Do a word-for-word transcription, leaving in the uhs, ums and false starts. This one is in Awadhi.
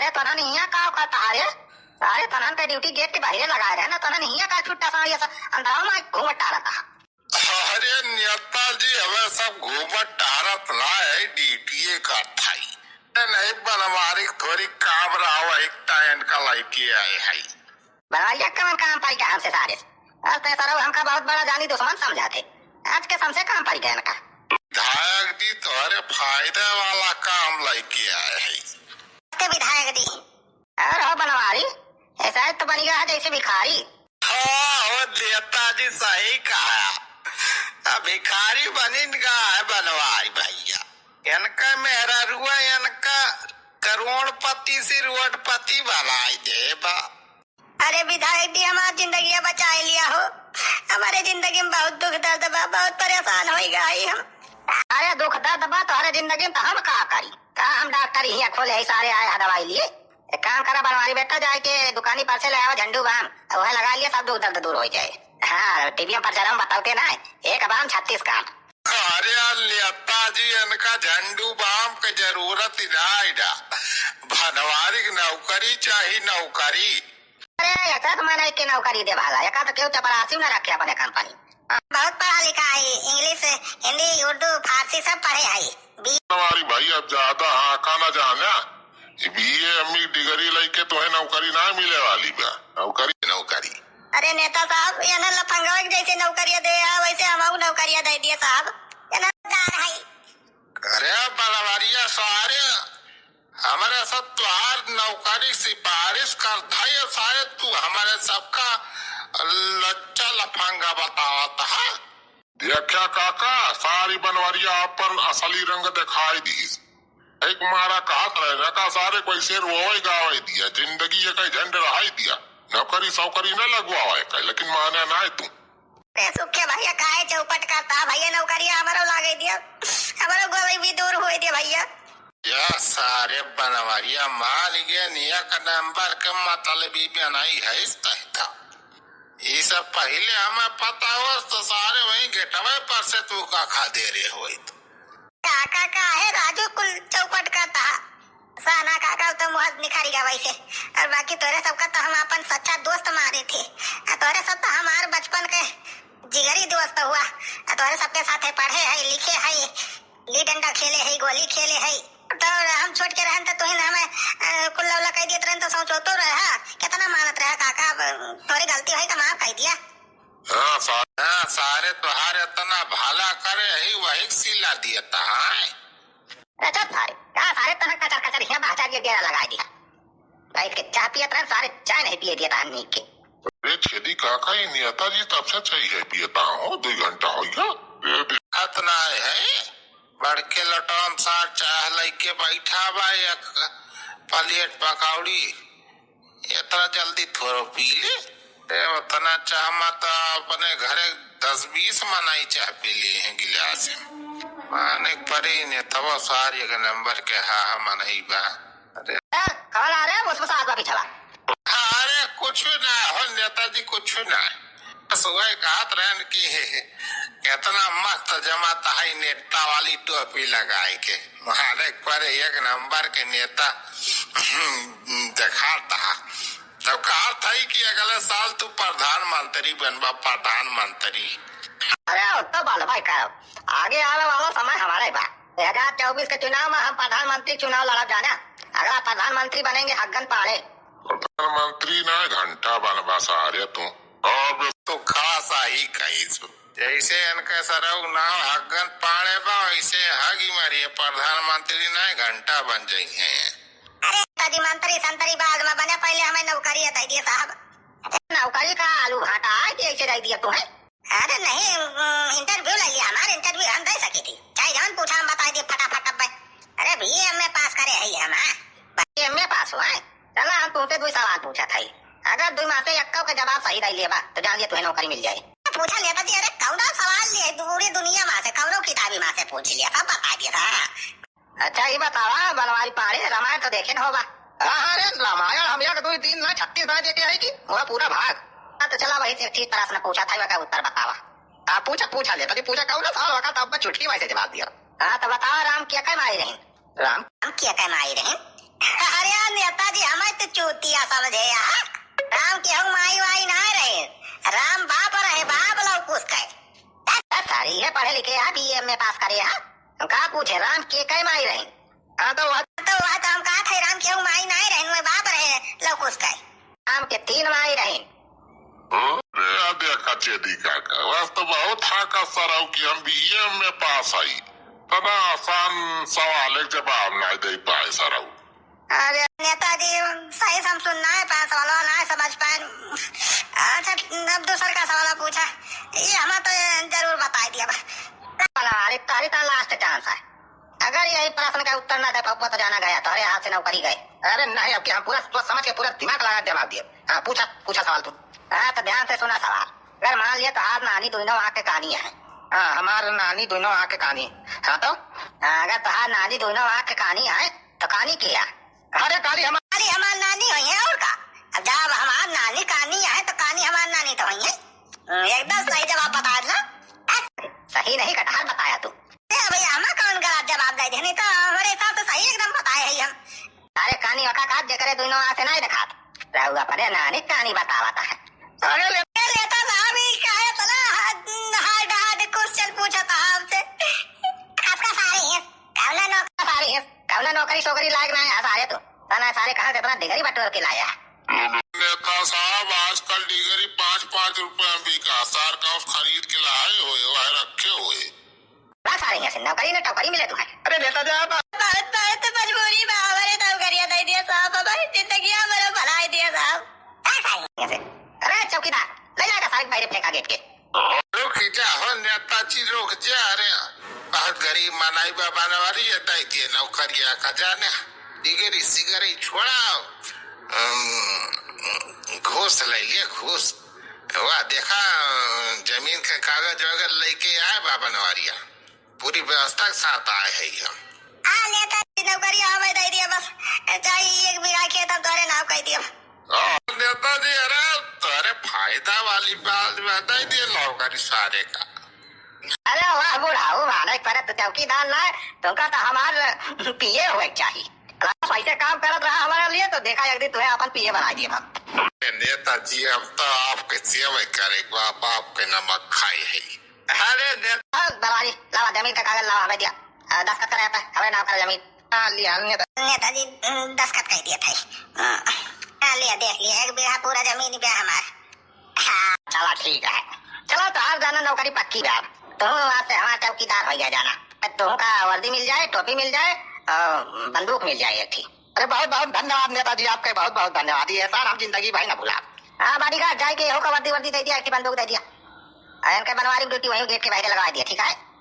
ए, तोहन हियाँ का करत हा रे? सारे तोहन के ड्यूटी गेट के बाहरे लगाए रहे ना, तोहन हियाँ का छुट्टा साँड़िया सा अंदरवा में घूमत टहरत हा। अरे नेताजी, हमें सब घूमत टहरत ना है, ड्यूटीए करत हई। ए, नहीं बनवारी, थोड़ी काम रहा, वही टाइम का लइके आए हई। बनवारिया कवन काम पाई का हमसे सारे? आज तो सरऊ हमका बहुत बड़ा जानी दुश्मन समझा थे, आज के हमसे काम पाई गए इनका। विधायक जी तोहरे फायदे वाला काम लइके आए हई। नमस्ते विधायक जी। और हो बनवारी, ऐसा ही तो बन गया है जैसे भिखारी। हाँ, वो नेताजी सही कहा। अब भिखारी बनिन का है बनवारी भैया। इनका मेहरारुआ इनका करोड़पति से रोडपति बनाई देबा। अरे विधायक जी, हमार जिंदगिया बचाए लिया हो। हमारे जिंदगी में बहुत दुख दर्द बा, बहुत परेशान होई गई हम। अरे दुख दर्द बा तोहरे जिंदगी में, तो हम का करी? का हम डॉक्टर हियाँ खोले है, सारे आए हैं दवाई लिए। एक काम करा बनवारी बेटा, जाए के दुकानी पर से ले आवा झंडू बाम, वह लगा लिया, सब दुख दर्द दूर हो जाए। हाँ, टीवी में प्रचार में बताते ना, एक बाम छत्तीस काम। अरे नेताजी, इनका झंडू बाम के जरूरत ही ना है ना। बनवारी के नौकरी चाही, नौकरी। अरे, एका तो मनई के नौकरी दे भाला, एका तो केहू चपरासी न रखे अपने कंपनी। बहुत पढ़ा लिखा है, इंग्लिश, हिंदी, उर्दू, फारसी सब पढ़े है। बी- हमारी भाई अब ज्यादा हाँका ना जाना, बीए एमई डिग्री लइके तोहे नौकरी ना मिले वाली बा। नौकरी, नौकरी। अरे नेता साहब, ये ना लफंगवा के जैसे नौकरिया दे है, वैसे हमहू नौकरिया दे दिए साहब। ये ना दार है। अरे बलवरिया सारे, हमरे सब तुहार नौकरी सिफारिश करत है, ये सारे तू हमरे सबका लच्चा लफंगा बतावत है। देखा काका, सारी बनवरिया अपन असली रंग दिखाई दीस। एक मारा कहत रहे ना का सारे कोई से रोवे गावे दिया, जिंदगी ये कई झंड रहाई दिया, नौकरी सौकरी न लगवावे कई, लेकिन माने ना है तू। ए सुखे भैया, काहे चौपट करता भैया? नौकरिया हमरो लागे दिया, हमरो गरीबी दूर होए दिया भैया। या सारे बनवरिया माल गए, एक नंबर के मतलबी बनाई है इस तहता। ई सब पहिले हमें पता हो तो सारे वहीं गेटवे पर से तू का खा दे रहे होइत। काका काहे राजू कुल चौपट करता? साना काका तो मुँह निखारी गवा वैसे, और बाकी तोरे सबका तो हम अपन सच्चा दोस्त माने थे। आ तोरे सब तो हमार बचपन के जिगरी दोस्त हुआ। आ तोरे सबके साथे पढ़े है, लिखे है, गिल्ली डंडा खेले है, गोली खेले है। तो हम छोट के रहन तो तुहिन हमें, अ, कुल्ला उल्ला कह देत रहन तो सोचो तो रहा, कितना मानत रहा काका, अब तोरी गलती है तो माफ कर दिया। हाँ, सा-, हाँ, सारे तोहार इतना भला करे ही, वही सिला दिया था, हाँ। अरे चुप सारे, का सारे तनक कचर कचर हिया बाचार ये डेरा लगा दिया। बैठ के चाह पियत रहन, सारे चाय नहीं पिए दिया था हमनी के। अरे छेदी काका, ये नेताजी तब से चाय है पियता हो, दो घंटा हो गया। अरे दे- इतना है, बड़के लटौन सार चाह लइके बैठा बा, एक प्लेट पकौड़ी इतना जल्दी थोड़ो पी ले। ए, उतना चाह मत, अपने घरे दस बीस मनई चाह पी लिए हैं गिलास में। माने परी ने तब सार एक नंबर के हा, हा मनई बा। अरे। ए, कौन आ रहे हैं? मुसमुसात बा पिछवा। हाँ, अरे, कुछ ना हो नेताजी, कुछ ना। बस वही कहत रहन कि इतना मस्त जमात है नेता वाली टोपी लगाए के। माने पर एक नंबर के नेता देखाता। तब कहत है कि अगले साल तू प्रधानमंत्री बनबा, प्रधानमंत्री। अरे, तो बाल भाई का आगे आवे वाला समय हमारे बा। दो हज़ार चउबीस के चुनाव में हम प्रधानमंत्री चुनाव लड़ब जाना। अगला प्रधानमंत्री बनेंगे हग्गन पाड़े। प्रधानमंत्री ना, घंटा बनबा सारे तू। और तो खास आई कही सु। जैसे इनके सरऊ नाव हग्गन पाड़े बा, वैसे हगी मारिए प्रधानमंत्री ना, घंटा बन जाई हैं। अरे, तजी मंत्री संतरी बाद में बने, पहले हमें नौकरी दे दिए साहब। नौकरी का आलू भाटा है कि ऐसे दे दिया तू है? अरे नहीं, उम, इंटरव्यू ले लिया, हमारे इंटरव्यू हम दे सकी थी, चाहे जौन पूछा हम बताई दिए फटाफट। अब अरे बीए एमए पास करे है हम, हाँ। बीए एमए पास हुआ है? चला हम तुमसे दो सवाल पूछा था, अगर दो में से एक के जवाब सही दे लेबा तो जान लिए तुम्हें नौकरी मिल जाए। पूछा लेता जी, अरे कौन सवाल लिए, पूरी दुनिया में से कौनो किताबी में से पूछ लिया, सब बता दिया था। अच्छा, ये बतावा, बनवारी पाड़े, रामायण तो देखे न होबा। हाँ, हाँ रे, रामायण हम एक, दो, तीन ना, छत्तीस बार देखे है कि वह पूरा भाग। हाँ, तो चला वही से ठीक प्रश्न पूछा था, वह का उत्तर बतावा। हाँ, पूछा, पूछा ले, तभी पूछा कहू ना, साल वका तब चुटकी माई से जवाब दिया। हाँ, तो बतावा, राम के कै माई रही? राम? राम के कै माई रही? अरे यार, नेताजी, हमें तो चूतिया समझे, हाँ? राम केहू माई वाई ना रहे, राम बाप रहे, बाप लौकुस के। ए, सारी है पढ़े लिखे है, बीए में पास करे है, का पूछे राम के कै माई रही? हाँ, तो वह तो, वह तो हम कहा थे, राम केहू माई नाई रहिन, वह बाप रहे लौकुस के। राम के तीन माई रहिन। अरे, देखा चेदी काका, बस तो बहुत हाका सरऊ कि हम बीए में पास आई। तना आसान सवाल के जवाब ना दे पाए सरऊ। अरे नेताजी, सही से हम सुन ना पाए, सवाल ना समझ पाए। अच्छा, अब दूसर का सवाल पूछा, ये हमें तो जरूर बताई दिया। अरे, तारी ता last chance है। अगर यही प्रश्न का उत्तर ना दे पाउबा तो जाना गया, तोहरे हाथ से नौकरी गए। अरे नहीं, अब की हम पूरा सोच समझ के पूरा दिमाग लगा के जवाब दिए। हाँ, पूछा, पूछा सवाल तू। हाँ, तो ध्यान से सुना सवाल। अगर मान लिया तोहार नानी दुइनो आँख के कानी है। हाँ, हमार नानी दुइनो आँख के कानी। हाँ तो? हाँ, अगर तोहार नानी दुइनो आँख के कानी है, तो कानी के है? अरे काली हमार, काली हमार नानी होइहैं और का? अब जब हमार नानी कानी है, तो कानी हमार नानी तो होइहैं। हम्म, एकदम सही जवाब बताया ना। सही नहीं, कटहर बताया तू। ए भैया, हमें कौन गलत जवाब दे देनी? तो हमारे हिसाब से सही एकदम बताए है हम। अरे कानी वका का जेकरे दुइनो आँख से नहीं देखात। रहू अपने नानी कानी बतावत है। अरे ले- ए, नेता साहब, ई काहे इतना hard, hard, hard question पूछत है हमसे? आपका सारे हैं, कौना नौकरी, सारे हैं, कौना नौकरी सोकरी लायक ना है सारे तो। तना सारे कहाँ से इतना डिग्री बटोर के लाया? नेता साहब, आजकल डिग्री पाँच पाँच रुपया में बिका, सरकार खरीद के लाए हुए, वह रखे हुए। बस आ रही है, नौकरी ने टोकरी मिले तुम्हें। अरे नेता साहब। बहुत, बहुत मजबूरी बा, हमारे नौकरियां दे दिया साहब, हमारी जिंदगी हमारा भलाई दिया साहब। बस आ रही है। अरे चौकीदार, ले जाएगा सारे बाहर फेंका गेट के। रुक जा हो नेताजी, रुक जा। अरे बहुत गरीब मनाई बा बनवारी है, दे दिए नौकरिया का जाने। डिग्री सिगरी छोड़ा, अम, घूस ले लिए, घूस। वाह, देखा, जमीन के कागज वगैरह लेके आए बा बनवारिया, पूरी व्यवस्था के साथ आए है हम। हाँ, नेताजी, नौकरी हमें दे दिया बस, चाहे एक बीघा खेत हम तोरे नाम कर दिया। हाँ, नेताजी, अरे तोरे फायदा वाली बात बता दिए नौकरी सारे का। अरे वाह बुढ़ाऊ, माने पर तो चौकीदार ना, तुमका तो हमार पीए हुए चाहिए। पैसे काम करत रहा हमारे लिए, तो देखा एक दिन तुम्हें अपन पीए बना दिए हम। नेताजी, अब तो आपके सेवा करे, बाप आपके नमक खाए है। अरे नेता दलाली, लावा जमीन का कागज लावा, हमें दिया। आ, दस्तखत करे पे, हमारे नाम का जमीन। हाँ, लिया नेता। नेताजी, दस्तखत कर दिया था। हाँ, लिया, देख लिया, एक बीघा पूरा जमीन पे हमार। हाँ, चला ठीक है। चला, तोहार जाना नौकरी पक्की बा। तुहूँ आज से हमार चौकीदार होइ गया जाना। तुहूँ का वर्दी मिल जाए, टोपी मिल जाए, और बंदूक मिल जाए एक ठी। अरे बहुत बहुत धन्यवाद नेताजी, आपके बहुत बहुत धन्यवाद। ये एहसान हम जिंदगी भर ना भुलाब। हाँ bodyguard, जाए के एहो का वर्दी वर्दी दे दिया, एक ठी बंदूक दे दिया। और इनके बनवारी duty वहीं गेट के बाहर लगवा दिया, ठीक है?